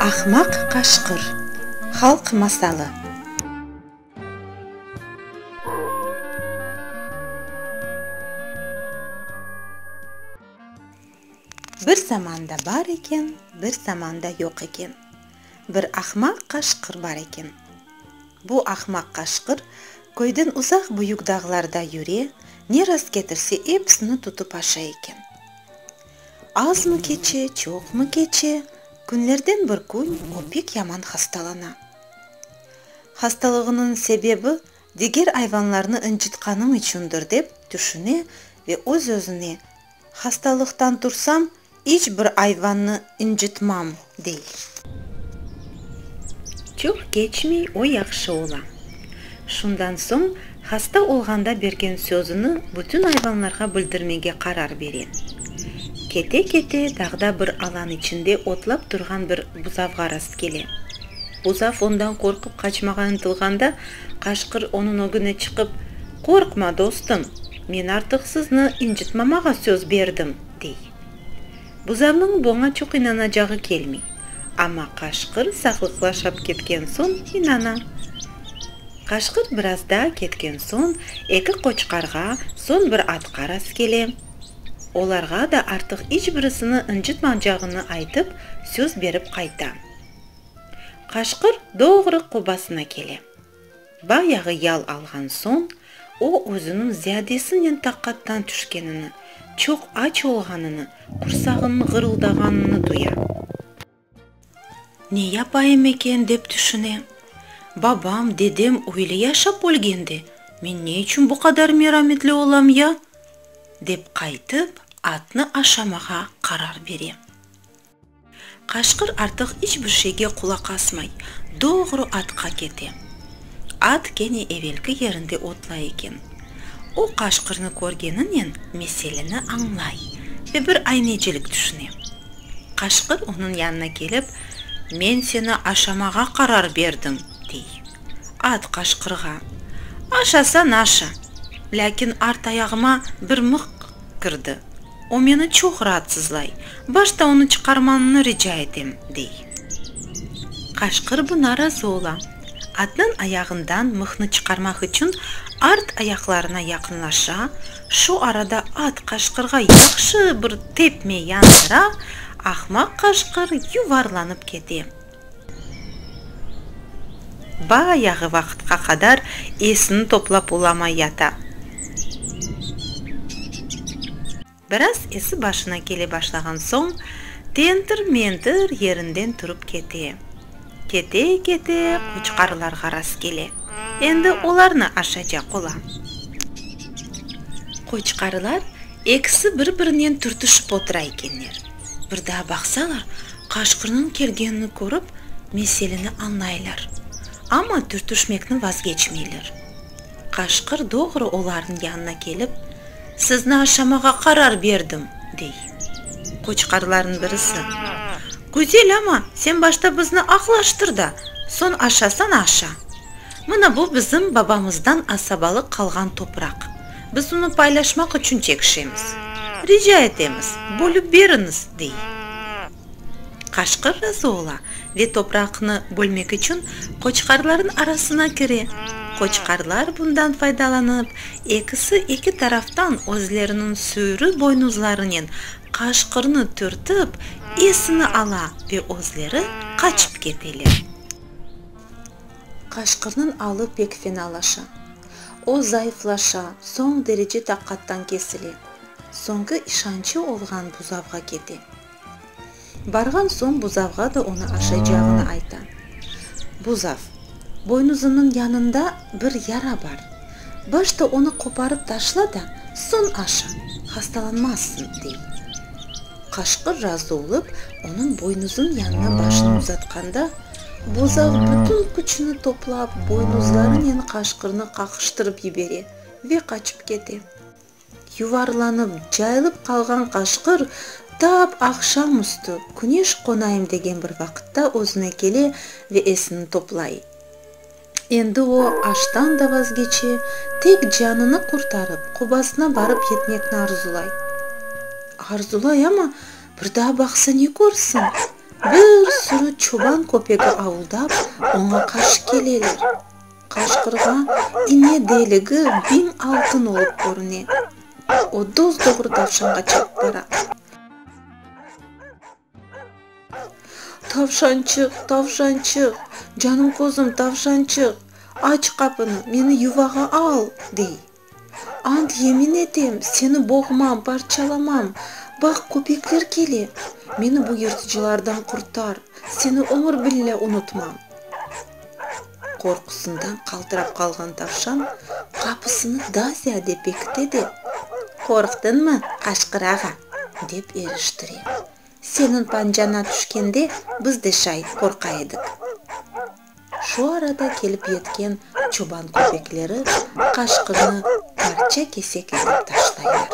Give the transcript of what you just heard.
Ahmaq qaşqır. Halq masalı. Bir zamanda bar eken, bir zamanda yoq eken, bir ahmaq qaşqır bar eken. Bu ahmaq qaşqır köyden uzaq büyük dağlarda yüre, ne rastketirse episini tutıp aşay eken. Azmı keçe, çoqmı keçe, künlerden bir kün o pek yaman hastalana. Hastalığınıñ sebebi diger ayvanlarnı ıncıtqanım içündir dep tüşüne ve öz-özüne, Hastalıqtan tursam, iç bir ayvannı ıncıtmam, dey. Çoq keçmey o yahşı ola. Şundan soñ hasta olğanda bergen sözüni bütün ayvanlarğa bildirmege qarar bere. Kete-kete dağda bir alan içinde otlap turğan bir buzavğa rastkele. Buzav ondan qorqıp qaçmağa ıntılğanda, qaşqır onıñ ögüne çıqıp, Qorqma, dostum, men artıq sizni ıncıtmamağa söz berdim, dey. Buzavnıñ buña çoq inanacağı kelmey, amma qaşqır saqlıqlaşap ketken soñ inana. Qaşqır biraz daa ketken soñ eki qoçqarğa, soñ bir atqa rastkele. Olarğa da artıq iç birisini ıncıtmacağını aytıp, söz berip qayta. Qaşqır doğru qobasına kele. Bayağı yal alğan soñ, o özüniñ ziyadesinen taqattan tüşkenini, çoq aç olğanını, qursağınıñ ğırıldağanını duya. Ne yapayım eken, dep tüşüne. Babam, dedem öyle yaşap ölgen de, men ne içün bu qadar merametli olam ya? dep qaytıp, atnı aşamağa qarar bere. Qaşqır artıq iç bir şeyge qulaq asmay, doğru atqa kete. At kene evelki yerinde otlay eken. O qaşqırnı körgeninen meseleni añlay ve bir aynecilik tüşüne. Qaşqır onıñ yanına kelip, Men seni aşamağa qarar berdim, dey. At qaşqırğa, Aşasañ aşa, lâkin art ayağıma bir mıq kirdi. O meni çoq raatsızlay, başta onı çıqarmañnı rica etem, dey. Qaşqır buña razı ola. Atnıñ ayağından mıhnı çıqarmaq içün art ayaqlarına yaqınlaşa, şu arada at qaşqırğa yahşı bir tepme yandıra, ahmaq qaşqır yuvarlanıp kete. Bayağı vaqıtqa qadar esini toplap olamay yata. Biraz esi başına kele başlağan soñ, tentir-mentir yerinden turıp kete. Kete-kete qoçqarlarğa rastkele. Endi olarnı aşacaq ola. Qoçqarlar ekisi bir-birinen türtüşip otura ekenler. Bir daa baqsalar, qaşqırnıñ kelgenini körip, meseleni añlaylar. Amma türtüşmekni vazgeçmeyler. Qaşqır doğru olarnıñ yanına kelip, Sizni aşamağa qarar berdim, dey. Qoçqarlarnıñ birisi, Güzel, amma sen başta bizni aqlaştır da, soñ aşasañ aşa. Mına bu bizim babamızdan asabalıq qalğan topraq. Biz onı paylaşmaq içün çekişemiz. Rica etemiz, bölüp beriñiz, dey. Qaşqır razı ola ve topraqnı bölmek içün qoçqarlarnıñ arasına kire. Qoçqarlar bundan faydalanıp, ekisi eki taraftan özleriniñ süyrü boynuzlarınen qaşqırnı türtip, esini ala ve özleri qaçıp keteler. Qaşqırnıñ alı pek fenalaşa. O zayıflaşa, soñ derece taqattan kesile. Soñki işançı olğan buzavğa kete. Barğan soñ buzavğa da onı aşaycağını ayta. Buzav, Boynuzımnıñ yanında bir yara bar. Başta onı qoparıp taşla da, soñ aşa, hastalanmazsıñ, dey. Qaşqır razı olıp, onıñ boynuzınıñ yanına başını uzatqanda, buzav bütün küçüni toplap, boynuzlarınen qaşqırnı qaqıştırıp yibere ve qaçıp kete. Yuvarlanıp, cayılıp qalğan qaşqır tap aqşam üstü, küneş qonayım degen bir vaqıtta özüne kele ve esini toplay. Endi o aştan da vazgeçe, tek canını qurtarıp, qobasına barıp yetmekni arzulay. Arzulay amma, bir daa baqsa ne körsin, bir sürü çoban. Çoban köpegi avuldap, oña qarşı keleler. Qaşqırğa ine deligi biñ altın olıp körüne. O dos-doğru tavşanğa çapıp bara. Tavşançıq, tavşançıq, canım-közüm, tavşançıq, aç qapını, meni yuvağa al, dey. Ant yemin etem, seni boğmam, parçalamam. Baq, köpekler kele. Meni bu yırtıcılardan qurtar, seni ömür billâ unutmam. Qorqusından qaltırap qalğan tavşan qapısını daa ziyade pekite de, Qorqtıñmı, qaşqır ağa? dep eriştire. Seniñ pancana tüşkende biz de şay qorqa edik. Şu arada kelip yetken çoban köpekleri qaşqırnı parça-kesek etip taşlaylar.